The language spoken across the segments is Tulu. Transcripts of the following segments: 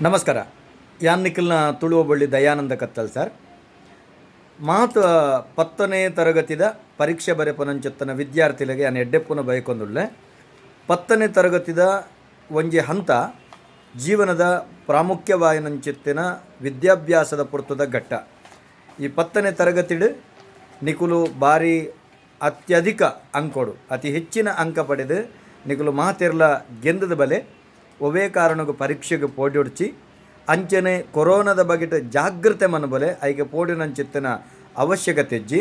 ನಮಸ್ಕಾರ. ಯಾನ್ ನಿಕಲ್ನ ತುಳುವ ಬಳ್ಳಿ ದಯಾನಂದ ಕತ್ತಲ್ ಸರ್. ಮಾತ 10ನೇ ತರಗತಿದ ಪರೀಕ್ಷೆ ಬರೆಪುನಂಚಿತ್ತಿನ ವಿದ್ಯಾರ್ಥಿಲೆಗ್ ಯಾನ್ ಎಡ್ಡೆಪ್ಪುನ ಬಯಕೊಂದುಲ್ಲೆ. 10ನೇ ತರಗತಿದ ಒಂಜಿ ಹಂತ ಜೀವನದ ಪ್ರಾಮುಖ್ಯವಾಯಿನಂಚಿತ್ತಿನ ವಿದ್ಯಾಭ್ಯಾಸದ ಪೊರ್ತುದ ಘಟ್ಟ. ಈ 10ನೇ ತರಗತಿಡ್ ನಿಕುಲು ಬಾರಿ ಅತ್ಯಧಿಕ ಅಂಕೊಡು, ಅತಿ ಹೆಚ್ಚಿನ ಅಂಕ ಪಡೆದ್ ನಿಕುಲು ಮಾತೆರ್ಲ ಗೆಂದ್ದ್ ಬಲೆ. ಒವ್ವೇ ಕಾರಣಗ್ ಪರೀಕ್ಷೆಗ್ ಪೋಡ್ಯೊಡ್ಚಿ. ಅಂಚನೆ ಕೊರೋನಾದ ಬಗೆಟ್ ಜಾಗ್ರತೆ ಮನ್ಪುಲೆ. ಐಕ್ ಪೋಡ್ಯುನಂಚಿತ್ತಿನ ಅವಶ್ಯಕತೆ ಇಜ್ಜಿ.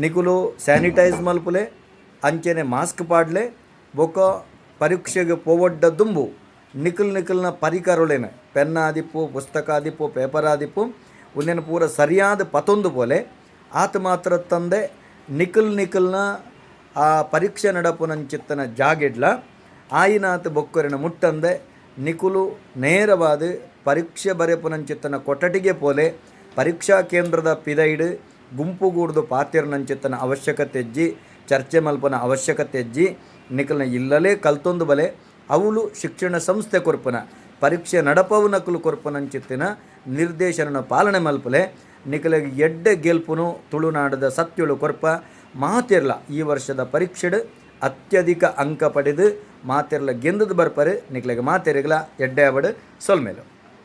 ನಿಕುಲು ಸ್ಯಾನಿಟೈಸ್ ಮಲ್ಪುಲೆ, ಅಂಚನೆ ಮಾಸ್ಕ್ ಪಾಡ್ಲೆ. ಬೊಕ ಪರೀಕ್ಷೆಗ್ ಪೋವೊಡ್ಡ ದುಂಬು ನಿಕುಲ್ ನಿಕಲ್ನ ಪರಿಕರೊಲೆನ್, ಪೆನ್ ಆದಿಪ್ಪು, ಪುಸ್ತಕ ಆದಿಪ್ಪು, ಪೇಪರ್ ಆದಿಪ್ಪು, ಉಂದೆನ್ ಪೂರ ಸರಿಯಾದ್ ಪತೊಂದು ಪೋಲೆ. ಆತ್ ಮಾತ್ರ ತಂದೆ ನಿಕುಲ್ ನಿಕಲ್ನ ಆ ಪರೀಕ್ಷೆ ನಡಪುನಂಚಿತ್ತಿನ ಜಾಗೆಡ್ಲ ಆಯಿನಾತ್ ಬೊಕ್ಕೊರಿನ ಮುಟ್ಟಂದೆ ನಿಕುಲು ನೇರವಾದ್ ಪರೀಕ್ಷೆ ಬರೆಪುನಂಚಿತ್ತಿನ ಕೊಠಡಿಗೆ ಪೋಲೆ. ಪರೀಕ್ಷಾ ಕೇಂದ್ರದ ಪಿದೈಡ್ ಗುಂಪುಗೂಡ್ದು ಪಾತೆರ್ನಂಚಿತ್ತಿನ ಅವಶ್ಯಕತೆ ಇಜ್ಜಿ, ಚರ್ಚೆ ಮಲ್ಪುನ ಅವಶ್ಯಕತೆ ಇಜ್ಜಿ. ನಿಕಲ್ನ ಇಲ್ಲಲೇ ಕಲ್ತೊಂದು ಬಲೆ. ಅವುಲು ಶಿಕ್ಷಣ ಸಂಸ್ಥೆ ಕೊರ್ಪುನ, ಪರೀಕ್ಷೆ ನಡಪವುನಕುಲು ಕೊರ್ಪುನಂಚಿತ್ತಿನ ನಿರ್ದೇಶನ ಪಾಲನೆ ಮಲ್ಪುಲೆ. ನಿಕಲೆಗ್ ಎಡ್ಡೆ ಗೆಲ್ಪುನು ತುಳುನಾಡದ ಸತ್ಯೊಳು ಕೊರ್ಪ. ಮಾತೆರ್ಲ ಈ ವರ್ಷದ ಪರೀಕ್ಷೆಡ್ ಅತ್ಯಧಿಕ ಅಂಕ ಪಡೆದು ಮಾತೆರ್ಲ ಗೆಂದದ್ ಬರ್ಪರ್. ನಿಕ್ಲೆಗ್ ಮಾತೆರೆಗ್ಲ ಎಡ್ಡೆ ಆವಡ್. ಸೊಲ್ಮೆಲು.